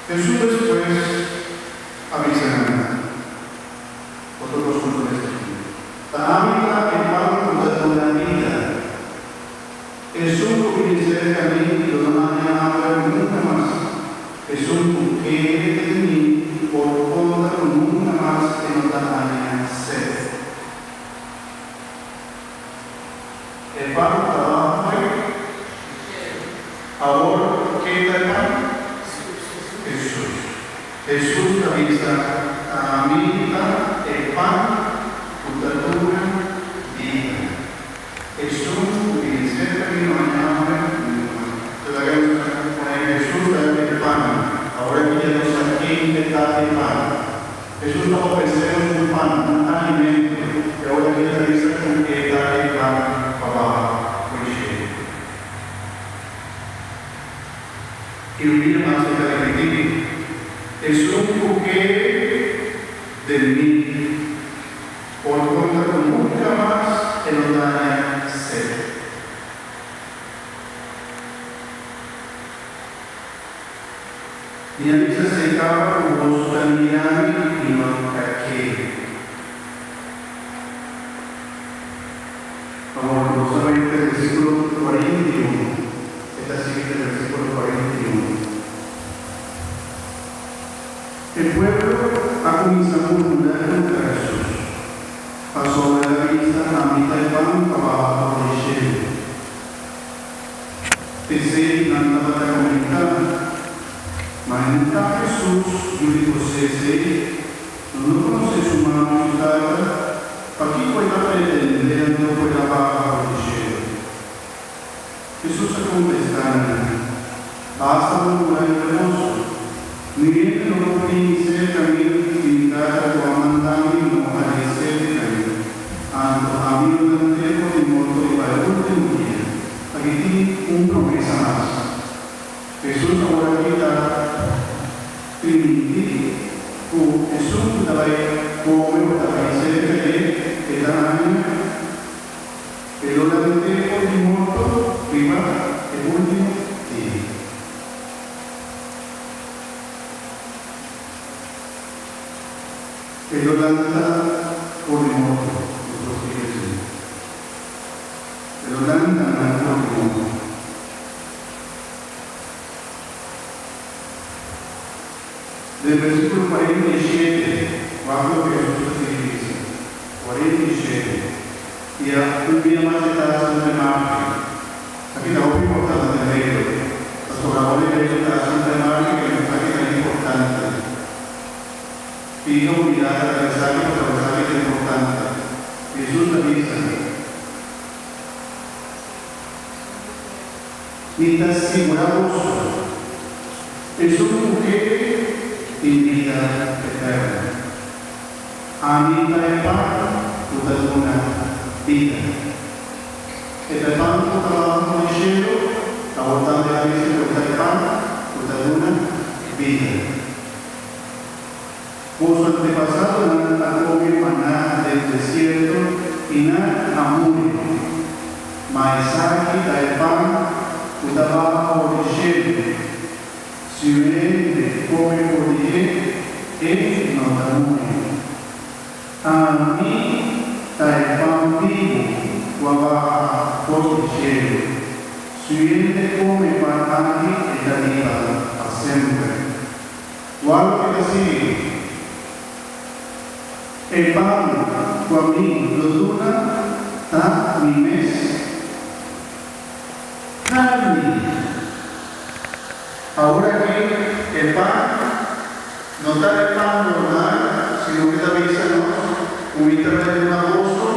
Hesus despues a bisa nan, Otro kos ku nos mester siña. Ta ami ta e pan ku ta duna bida. Esun ku bini serka mi lo no haña hamber nunka mas. Esun ku kere den mi por konta ku nunka mas e no ta haña set. E pan ta baha foi Awor ken ta e pan? Hesus. Hesus ta bisa, Ami ta e pan ku ta duna bida. Esun ku bini serka mi no haña hamber nunka mas. Ta laga nos ta pone Hesus ta e pan. Awor aki ya nos sa ken e ta e pan. Hesus ta ofresé nos un pan, un alimento, i awor aki e ta bisa ku e ta e pan pa baha for di shelu. I un bia mas e ta ripití, Esun ku kere den mi, por konta ku nunka mas e lo daña sed. Mi a bisa esei kaba ku boso ta mira mi i no ta kere. Awor nos ta bai te versíkulo 41. E ta sigui te versíkulo 41. E pueblo a kuminsá murmurá kontra Hesus, pasobra el a bisa, Ami ta e pan ku a baha for di shelu. P'esei nan tabata komentá, Ma e no ta Hesus, yu di José esei? Nos no konosé su mama i su tata? Pakiko e ta pretendé anto ku el a baha for di shelu? Hesus a kontestá nan, Basta murmurá entre boso. Ni hende no por bini serka mi si mi Tata ku a manda mi no halié serka mi. Anto ami lo lant'é for di morto riba e último dia. Aki tin un promesa mas. Hesus awor aki ta primintí ku esun ku ta bai kome o ta bai serka dje, e ta haña e lo lant'é for di morto riba e último dia. E lo lanta for di morto, nos por sigi asina. E lo lanta nan for di morto. Den versíkulo 47, wak loke Hesus ta sigui bisa, 47, I a un bia mas e ta hasi un remarke. Esaki ta hopi importante den Beibel, pasobra ora e Beibel ta hasi un remarke ke men sa ke ta importante. Fiha un mirada riba esaki pasobra esaki ta importante. Hesus a bisa. Mi ta sigurá boso, esun ku kere tin bida eterno. Ami ta e pan ku ta duna bida. E ta e pan ku ta baha for di shelu, awor tambe a bisa ku e ta e pan ku ta duna bida. Boso antepasadonan a kome maná den desierto i nan a muri. Ma esaki ta e pan ku ta baha for di shelu. Si un hende kome for di dje, e no ta muri. Ami ta e pan bibu ku a baha for di shelu. Si un hende kome e pan aki, e ta biba pa semper. Wak loke ta sigui, E pan ku ami lo duna ta mi mes karni. Awor aki e pan no ta e pan normal, sino ke ta bisa nos ku mi ta bai duna boso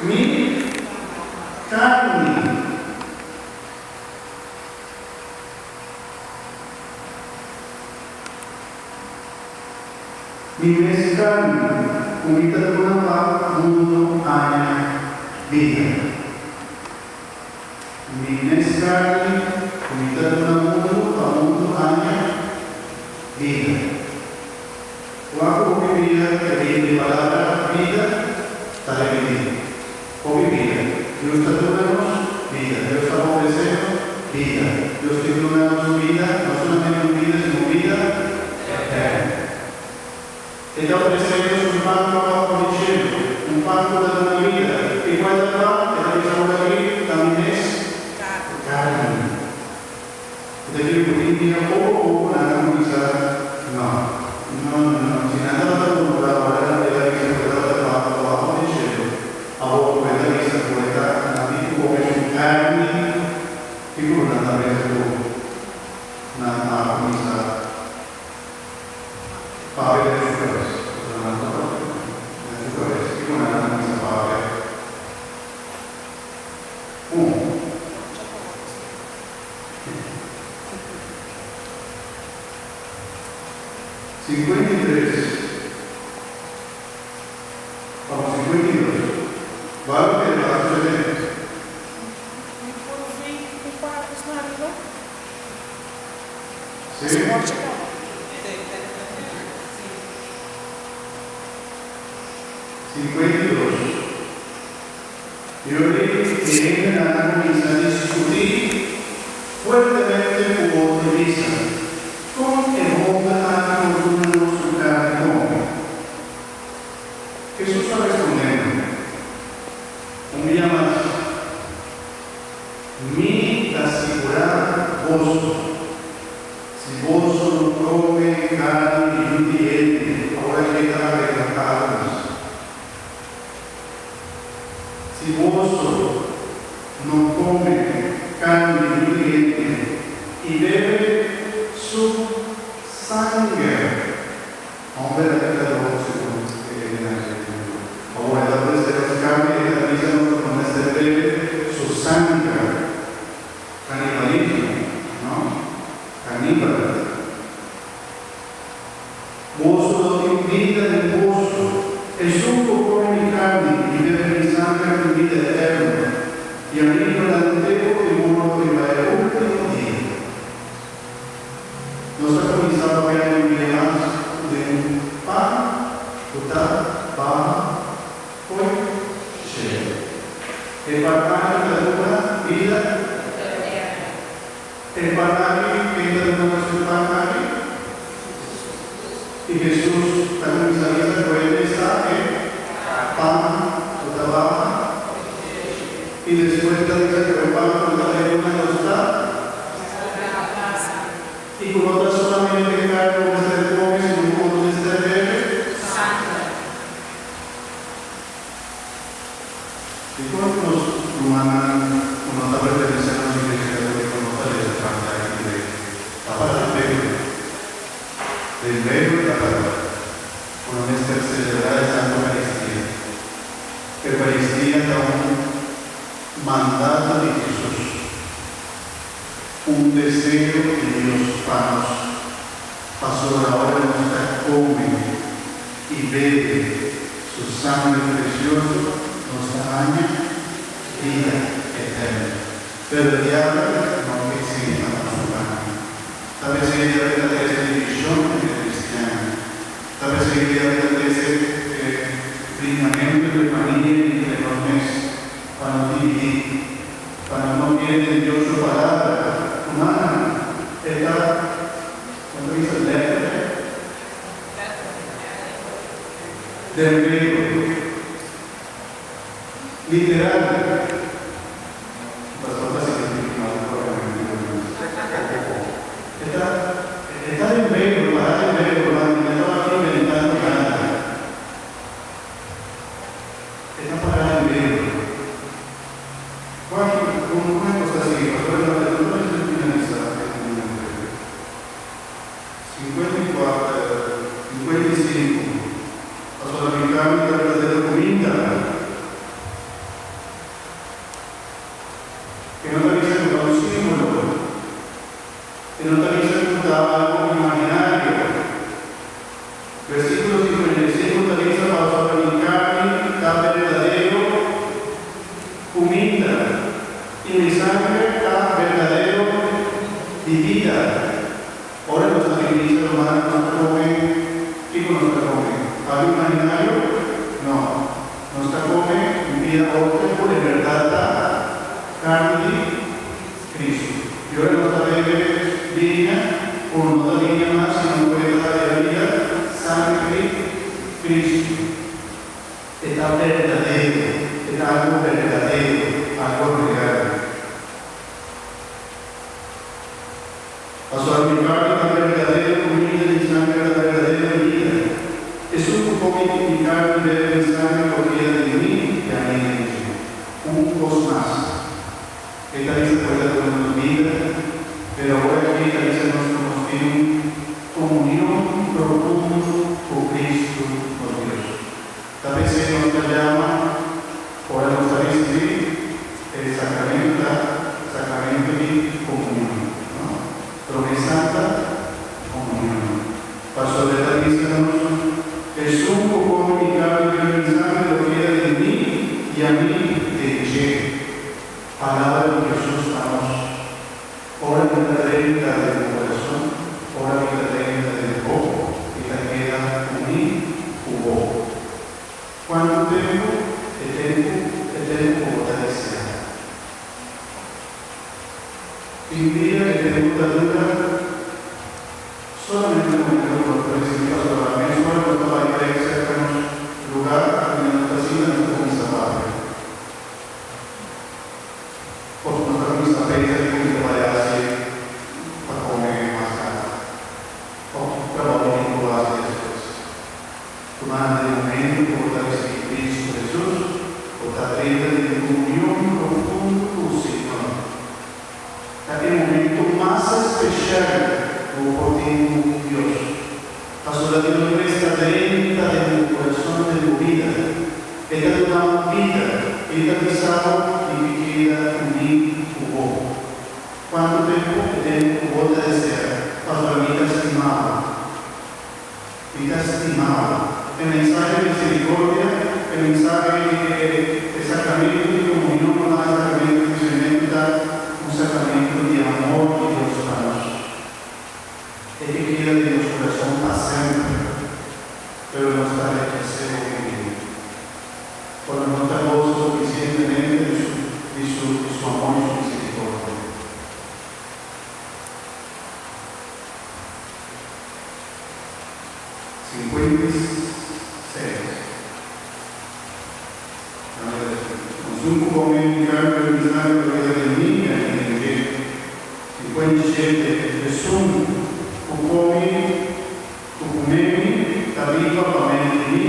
mi karni. Mi mes karni ku mi ta duna pa mundu haña bida. Mi mes karni ku mi ta duna mundu pa mundu haña bida. Wak hopi bida ta bini di palabra bida ta repetí. Hopi bida. Dios ta duna nos bida. Dios ta ofresé nos bida. Dios ke duna nos bida, no solamente un bida, sino bida. E ta ofresé nos un pan ku a baha for di shelu, un pan ku ta duna bida. I kua ta e pan? E ta bisa ora aki, Ta mi mes karni. E ta kere ku tin dia poko poko nan a kuminsá, No, no, no, no. Si nan tabata murmurá ora nan el a bisa ku e tabata e pan ku a baha for di shelu, awor ku e ta bisa ku e ta nan tin ku kome su karni, kiko nan ta pensa ku nan a kuminsá Papia den su cabes. Pasobra nan ta papia den su cabes. Kiko nan a cuminsa papia? Un. 53 of 52. Wak loke ta sucede. Mi por vi un par esnan ariba? Sí. 52. Yori e hendenan a kuminsá diskutí fuertemente ku otro i bisa, Kon e hòmber aki por duna nos su karni kome? Hesus a respondé nan, Un bia mas. Mi ta sigurá boso, si boso no kome karni di yu di hende ora ke ta arrebatá nos, si boso no kome karni di yu di hende i bebe su sanger. Homber a keda loko segun e hendenan dje mundu. Awor e ta ofresé nos karni, e ta bisa nos ku no mester bebe su sanger. Kanibalismo, no? Kaníbales. Boso lo tin bida den boso. Esun ku kome mi karni i bebe mi sanger tin bida eterno, i ami lo lant'é for di morto riba e último dia. Nos ta kuminsá papia di un bia mas ku den un pan ku ta baha fo'i shelu. E pan aki ta duna bida eterno. E pan aki, ken ta duna nos e pan aki? I Hesus ta kuminsá bisa ku e mes ta e pan ku ta baha i despues ta bisa ku e pan ku ta bai duna nos ta i ku no ta solamente e karni ku mester kome sino ku nos mester bebe Dikon nos rumannan ku no ta pertenesé na nos Iglesia Katóliko no ta lesa karta aki direkt? Ta para di Beibel. Den Beibel ta para ku no mester selebrá e Santa Eukaristia. Eukaristia ta un mandato di Hesus, un deseo di Dios pa nos, pasobra ora nos ta kome i bebe Su sangre presioso nos ta haña bida eterno. Pero e diabel no ke esei pa nos rumannan. Ta p'esei diabel ta trese divishon entre kristiannan. Ta p'esei diabel ta trese e bringamentu entre famia i entre nos mes, pa nos dividí, pa nos no kere den Dios su Palabra. Rumannan, e ta, kon ta bisa, lèter? Den griego, literal, pastor ta sinti un mal propiamente di nos. E ta, e ta den Beibel, pará den Beibel, ma mi no tabata inventando nada. E ta pará den Beibel. Wak, kon, kon e kos ta sigui? Pastor, e no ta mester finalisá e momento ei. 54, 55, Pasobra mi carni ta berdadero cuminda. E no ta bisa cu ta un simbolo. E no ta bisa cu ta algo imaginario. Versiculo 55 ta bisa pasobra mi carni ta berdadero cuminda y mi sangre ta berdadero bibida. Ora nos ta den misa rumannan nos ta come, kico nos ta come? Algo imaginario? No. Nos ta come un pia otro cu en berdad ta carni di Cristo. Y ora nos ta bebe biña, cu no ta biña mas sino cu e ta e bebida, sangre di. Cristo. E ta berdadero, e ta algu berdadero, algu real. Pasobra mi karni ta berdadero kumida i mi sanger ta berdadero bida. Esun ku kome mi karni i bebe mi sanger lo keda den mi i ami den dje. Un kos mas. E ta bisa ku e ta duna nos bida, pero awor aki e ta bisa nos ku nos tin un komunion profundo ku Kristu nos Dios. Ta p'esei nos ta yama ora nos ta risibí e sakramento ta sakramento di komunion, no? Promé Santa Komunion. Pasobra e ta bisa nos, Esun ku kome mi karni i bebe mi sangre lo keda den mi i ami den dje. Palabra di Hesus pa nos, Ora mi ta drenta den bo kurason, ora mi ta drenta den bo, mi ta keda uní ku bo. Kuantu tempu? E tempu, e tempu ku bo ta deseá. Tin dia e tempu ta dura solamente un momento ku nos ta risibí pasobra mesora nos ta bai bèk serka nos lugá kaminda nos ta sinta nos ta kuminsá papia. Òf nos ta kuminsá pensa di ku mi ta bai hasi pa kome mas tardi òf ki trabou mi tin ku hasi despues. Tumando e momento ku bo ta risibí Kristu Hesus, bo ta drenta den un komunion profundo ku Señor. Ta e momento mas espesial ku bo por tin ku Dios, pasobra Dios mes ta drenta den bo kurason, den bo bida. E ta duna bo bida, e ta bisa bo di ke keda uní ku bo. Kuantu tempu e tempu ku bo ta desea, pasobra mi ta stima bo. Mi ta stima bo. E mensahe di misericordia, e mensahe di e sacramento di comunion no ta sacramento di discernimento, ta un sacramento di amor di Dios pa nos. E ke keda den nos curason pa semper, pero nos ta rechas'é hopi bia. Ora no ta goza suficientemente di su di su di su amor i su misericordia. 56. Esun ku kome mi karni bebe mi sangre lo keda den mi i ami den dje. 57. Esun ku kome ku kume mi ta biba pa medio di mi,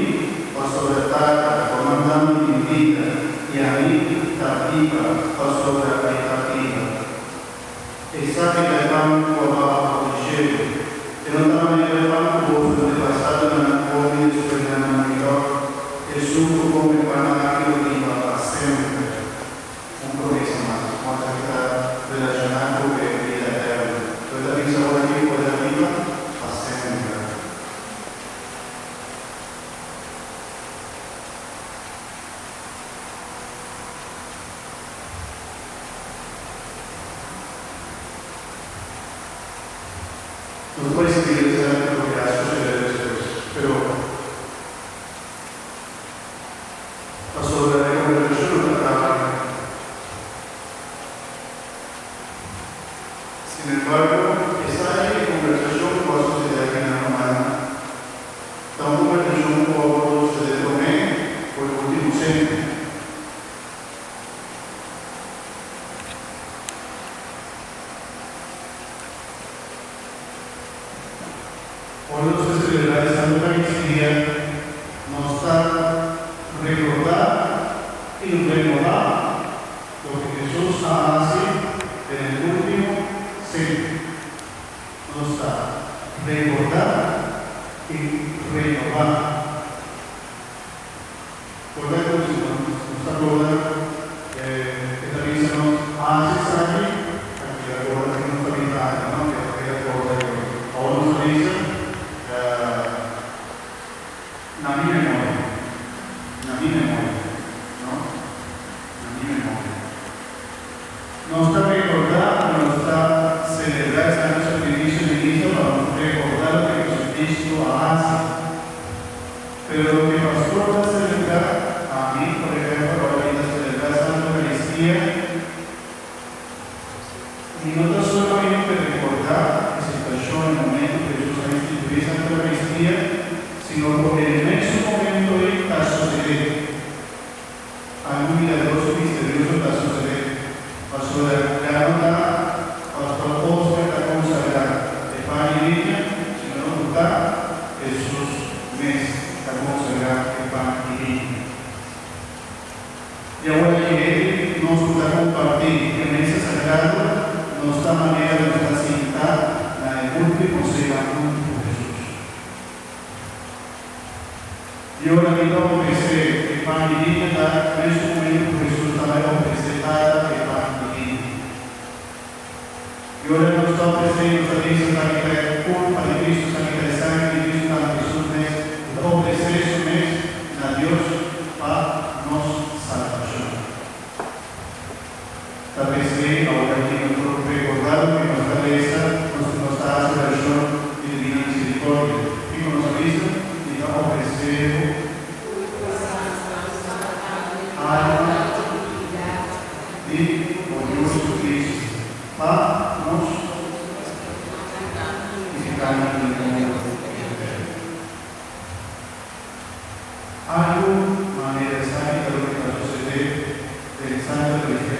pasobra Tata ku a manda mi tin bida i ami ta biba pasobra e ta biba. Esaki ta e pan ku a baha for di shelu. E no ta manera e pan ku boso antepasadonan a kome i despues nan a muri tòg. Esun ku kome e pan aki lo biba pa semper. Un promesa mas, ku esaki ta relashoná ku e bida eterno. Lo e ta bisa ora aki ku e ta biba pa semper. No ta bai sigui lesa loke a sucede despues, pero pasobra e conversacion no ta caba ainda. Sin embargo, esaki e conversacion cu a sucede aki na Romano ta un conversacion cu a wordo sucede prome cu e ultimo cena. Ora nos ta selebrá e Santa Eucaristia, nos ta rekordá i renobá loke Hesus a hasi den e último sena. Nos ta rekordá i renobá. Por ta ku si nos ta korda e ta bisa nos hasi esaki, ta keda korda si nos ta bisa aki no, ke ta keda korda yo. Awor nos ta bisa na mi memoria, na mi memoria, no, na mi memoria. Nos ta rekordá ku nos ta selebrá e santu sakrifisio di misa pa nos rekordá loke Jesucristo a hasi. Pero loke pastor ta selebrá, ami, por ehèmpel, ora mi ta selebrá Santa Eucaristia, mi no ta solamente rekordá e situashon, e momento ku Hesus a instituí Santa Eucaristia, sino ku e mesun. I ora mi ta ofresé e pan di bida ta mesun momentu ku Hesus tambe a ofresé Tata e pan di bida. I ora nos ta ofresé nos ta bisa esaki ta e kurpa di Kristu, esaki ta e sangre di Kristu, tambe Hesus mes ta ofresé su mes na Dios pa nos salbashon. Ta p'esei awor aki nos por rekordá loke nos ta lesa, nos nos ta hasi orashon di Divina Misericordia. Kiko nos a bisa? Mi ta ofresé bo alma di bo Yu Jesucristo pa nos i pikánan di mundu henter. Algu manera esaki ta loke ta susedé den Santa Eucaristia.